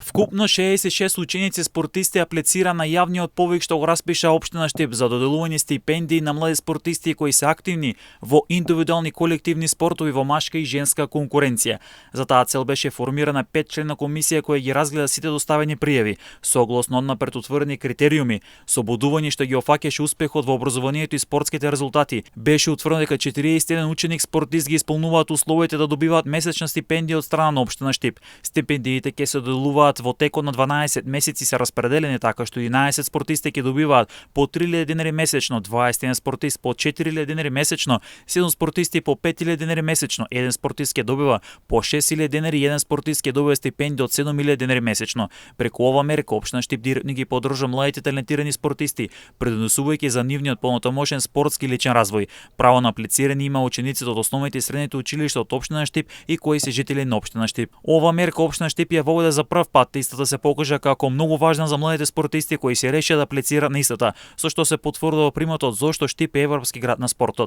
Вкупно 66 ученици спортисти аплицира на јавниот повик што го распиша општина Штип за доделување стипендии на млади спортисти кои се активни во индивидуални колективни спортови во машка и женска конкуренција. За таа цел беше формирана 5-члена комисија која ги разгледа сите доставени пријави, согласно однапред утврдени критериуми, со бодување што ги офаќаше успехот во образованието и спортските резултати. Беше утврдено дека 41 ученик спортист ги исполнуваат условите да добиваат месечна стипендија од страна на општина Штип. Стипендиите ќе се доделуваат во текот на 12 месеци, се распределени така што 11 спортисти ќе добиваат по 3000 денари месечно, 21 спортист по 4000 денари месечно, 7 спортисти по 5000 денари месечно, еден спортист ќе добива по 6000 денари и еден спортист ќе добива стипендија од 7000 денари месечно. Преку ова мерка општина Штип директно ги поддржа младите талентирани спортисти, предонесувајќи за нивниот понатамошен спортски и личен развој. Право на аплицирање има учениците од основните и средните училишта од општина Штип и кои се жители на општина Штип. Ова мерка општина Штип ја воведе за прв пат, истата се покажа како многу важна за младите спортисти кои се решија да аплицираат на истата, со што се потврдува приматот зошто Штип е европски град на спортот.